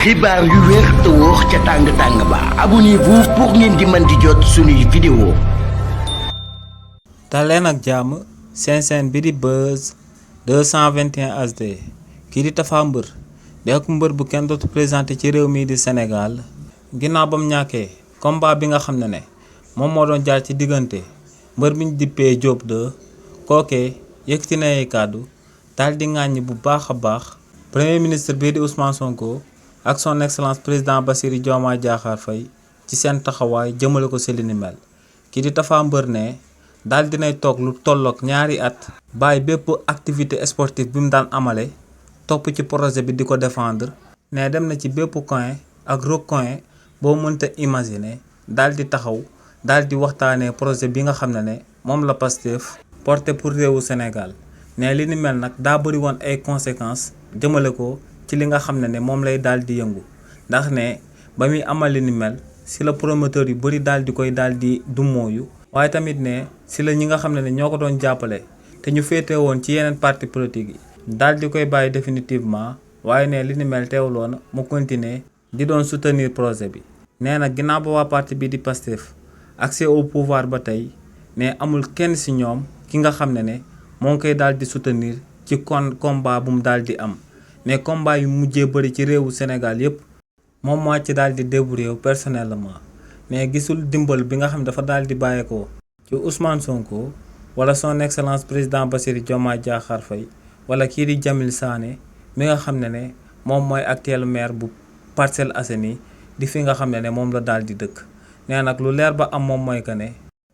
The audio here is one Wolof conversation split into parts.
xibaar yu wér te wóor ca tàng ba abonnez-vous pour ngeen di mën di jot suñuy vidéo. daleen ak jàmm seen bi di Buzz 221 HD kii di Tapha Mbeur di ak mbër bu kenn dootu présenté ci réew mi di Sénégal ginnaaw ba mu ñàkkee combat bi nga xam ne moom moo doon jaar ci diggante mbër bi ñu dippee Diop 2 kookee yëkkati na ay kàddu daal di ŋàññi bu baax a baax premier ministre bii di Ousmane Sonko ak son excellence président Bassirou Diomaye Diakhar Faye ci seen taxawaay jëmale ko ci li ni mel kii di Tapha Mbeur ne daal dinay toog lu tolloog ñaari at bàyyi bépp activité sportive bi mu daan amale topp ci projet bi di ko défendre ne dem na ci bépp coin ak recoin boo mënta imaginer daal di taxaw daal di waxtaanee projet bi nga xam ne moom la Pastef porté pour réewu Sénégal ne li ni mel nag daa bëri woon ay conséquences jëmale ko ci li nga xam ne moom lay daal di yëngu ndax ne ba muy amal li ni mel si la promoteur yu bëri daal di koy daal di dummóoyu waaye tamit ne si la ñi nga xam ne ñoo ko doon jàppale te ñu féete woon ci yeneen parti politique yi daal di koy bàyyi définitivement waaye ne li ni mel teewloon mu continuer di doon soutenir projet bi. nee na ginnaaw ba waa parti bi di Pastef accès au pouvoir ba tey ne amul kenn si ñoom ki nga xam ne moo ngi koy daal di soutenir ci combat bu mu daal di am ne combat yu mujjee bëri ci réewu Sénégal yépp moom moo ci daal di débrouiller personnellement. mais gisul dimbal bi nga xam dafa daal di bàyyeekoo ci Ousmane Sonko wala son excellence président Bassirou Diomaye Diakhar Faye wala kii di Jamil Sané mi nga xam ne moom mooy actuel maire bu Parcelles Assainies di fi nga xam ne moom la daal di dëkk. nee nag lu leer ba am moom mooy que ne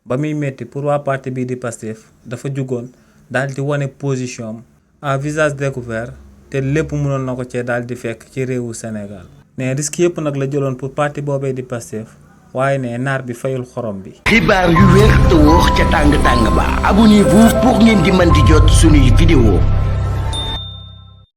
ba muy metti pour waa parti bii di Pastef dafa jugoon daal di wane position am à visage découvert te lépp mënoon na ko cee daal di fekk ci réewu Sénégal. ne risque yëpp nag la jëloon pour parti boobee di Pastef waaye ne naar bi fayul xorom bi. xibaar yu wér te wóor ca tàng ba abonnez-vous pour ngeen di mën di jot suñuy vidéo.